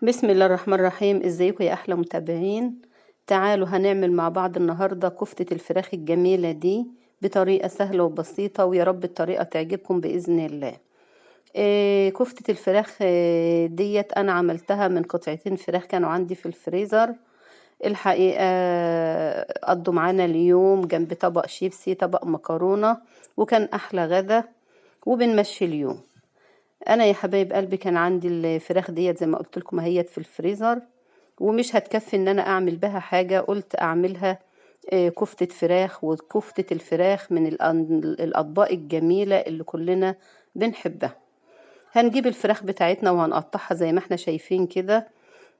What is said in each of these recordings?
بسم الله الرحمن الرحيم. ازيكم يا احلى متابعين؟ تعالوا هنعمل مع بعض النهارده كفتة الفراخ الجميلة دي بطريقة سهلة وبسيطة، ويا رب الطريقة تعجبكم بإذن الله. كفتة الفراخ ديت انا عملتها من قطعتين فراخ كانوا عندي في الفريزر. الحقيقة قضوا معانا اليوم جنب طبق شيبسي، طبق مكرونة، وكان احلى غدا وبنمشي اليوم. انا يا حبايب قلبي كان عندي الفراخ ديت زي ما قلت لكم اهيت في الفريزر، ومش هتكفي ان انا اعمل بها حاجة، قلت اعملها كفتة فراخ. وكفتة الفراخ من الاطباق الجميلة اللي كلنا بنحبها. هنجيب الفراخ بتاعتنا وهنقطعها زي ما احنا شايفين كده.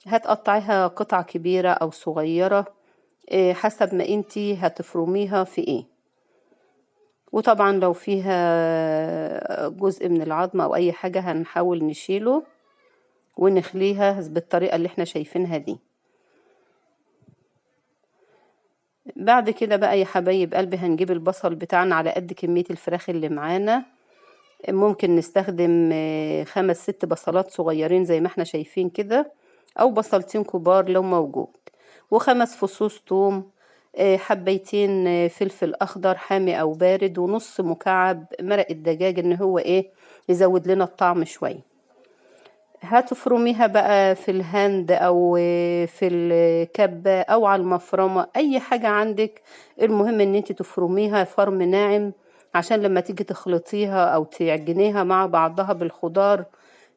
هتقطعيها قطع كبيرة او صغيرة، حسب ما انتي هتفرميها في ايه. وطبعا لو فيها جزء من العظم او اي حاجة هنحاول نشيله ونخليها بالطريقة اللي احنا شايفينها دي. بعد كده بقى يا حبايب قلبي هنجيب البصل بتاعنا على قد كمية الفراخ اللي معانا. ممكن نستخدم 5-6 بصلات صغيرين زي ما احنا شايفين كده، او بصلتين كبار لو موجود، و5 فصوص توم، حبيتين فلفل اخضر حامي او بارد، ونص مكعب مرق الدجاج ان هو يزود لنا الطعم شوية. هتفرميها بقى في ال hand او في الكبة او على المفرمة، اي حاجة عندك، المهم ان انت تفرميها فرم ناعم عشان لما تيجي تخلطيها او تعجنيها مع بعضها بالخضار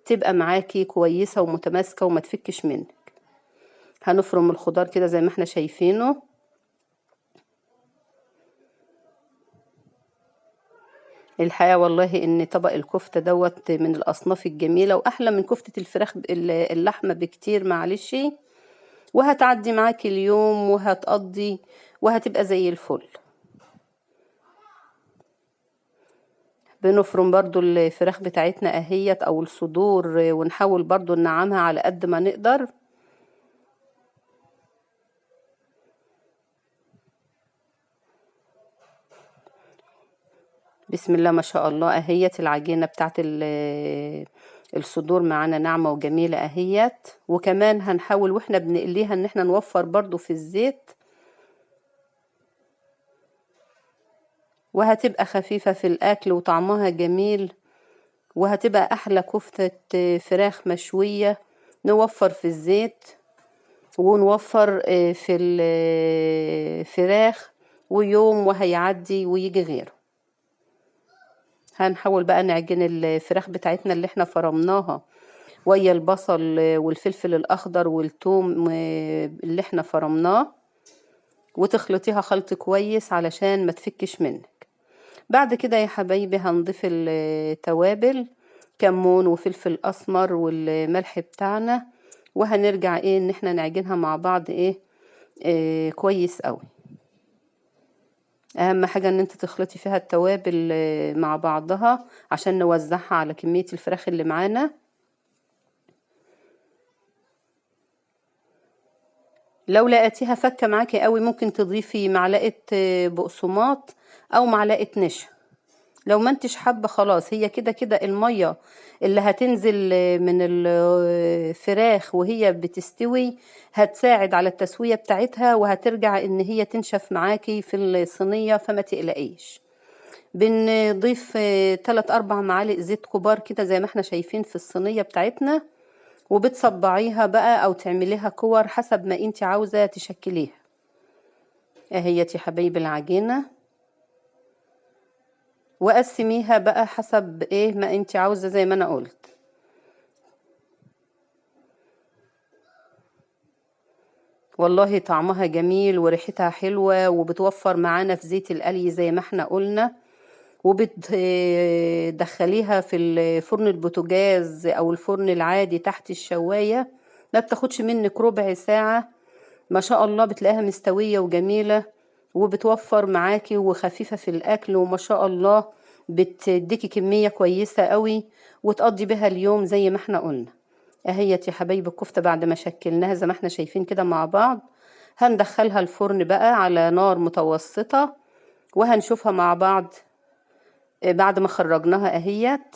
تبقى معاكي كويسة ومتماسكة وما تفكش منك. هنفرم الخضار كده زي ما احنا شايفينه. الحقيقة والله ان طبق الكفتة دوت من الاصناف الجميلة، واحلى من كفتة الفراخ اللحمة بكتير، معلش. وهتعدي معاكي اليوم وهتقضي وهتبقى زي الفل. بنفرم برضو الفراخ بتاعتنا اهيت او الصدور، ونحاول برضو ننعمها على قد ما نقدر. بسم الله ما شاء الله اهيت العجينة بتاعت الصدور معانا ناعمة وجميلة اهيت. وكمان هنحاول واحنا بنقليها ان احنا نوفر برضو في الزيت، وهتبقى خفيفة في الاكل وطعمها جميل، وهتبقى احلى كفتة فراخ مشوية. نوفر في الزيت ونوفر في الفراخ، ويوم وهيعدي ويجي غيره. هنحاول بقى نعجن الفراخ بتاعتنا اللي احنا فرمناها ويا البصل والفلفل الاخضر والثوم اللي احنا فرمناه، وتخلطيها خلط كويس علشان ما تفكش منك. بعد كده يا حبايبي هنضيف التوابل، كمون وفلفل اسمر والملح بتاعنا، وهنرجع ان احنا نعجنها مع بعض كويس قوي. اهم حاجة ان انت تخلطي فيها التوابل مع بعضها عشان نوزعها على كمية الفراخ اللي معانا. لو لقيتيها فكة معاكي قوي ممكن تضيفي معلقة بقسماط او معلقة نشا. لو ما انتش حابة خلاص، هي كده كده المية اللي هتنزل من الفراخ وهي بتستوي هتساعد على التسوية بتاعتها، وهترجع ان هي تنشف معاكي في الصينية، فما تقلقيش. بنضيف 3-4 معالق زيت كبار كده زي ما احنا شايفين في الصينية بتاعتنا، وبتصبعيها بقى او تعمليها كور حسب ما انت عاوزة تشكليها. اهيت يا حبايبي العجينة، وقسميها بقى حسب ما انت عاوزة زي ما انا قلت. والله طعمها جميل وريحتها حلوة، وبتوفر معانا في زيت القلي زي ما احنا قلنا، وبتدخليها في الفرن البوتاجاز او الفرن العادي تحت الشواية، ما بتاخدش منك ربع ساعة، ما شاء الله بتلاقيها مستوية وجميلة، وبتوفر معاكي وخفيفة في الاكل، وما شاء الله بتديكي كمية كويسة قوي، وتقضي بها اليوم زي ما احنا قلنا. اهيت يا حبايب الكفتة بعد ما شكلناها زي ما احنا شايفين كده مع بعض، هندخلها الفرن بقى على نار متوسطة، وهنشوفها مع بعض بعد ما خرجناها اهيت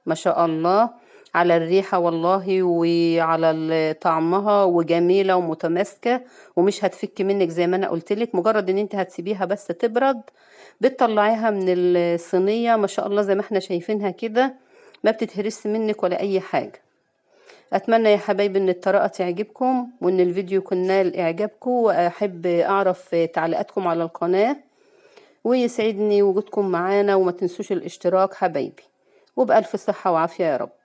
ما شاء الله. على الريحة والله وعلى طعمها، وجميلة ومتماسكة ومش هتفك منك زي ما انا قلتلك. مجرد ان انت هتسيبيها بس تبرد بتطلعيها من الصينية ما شاء الله زي ما احنا شايفينها كده، ما بتتهرس منك ولا اي حاجة. اتمنى يا حبايبي ان الطريقة تعجبكم وان الفيديو يكون نال اعجابكم، واحب اعرف تعليقاتكم على القناة، ويسعدني وجودكم معانا، وما تنسوش الاشتراك حبايبي، وبألف صحة وعافية يا رب.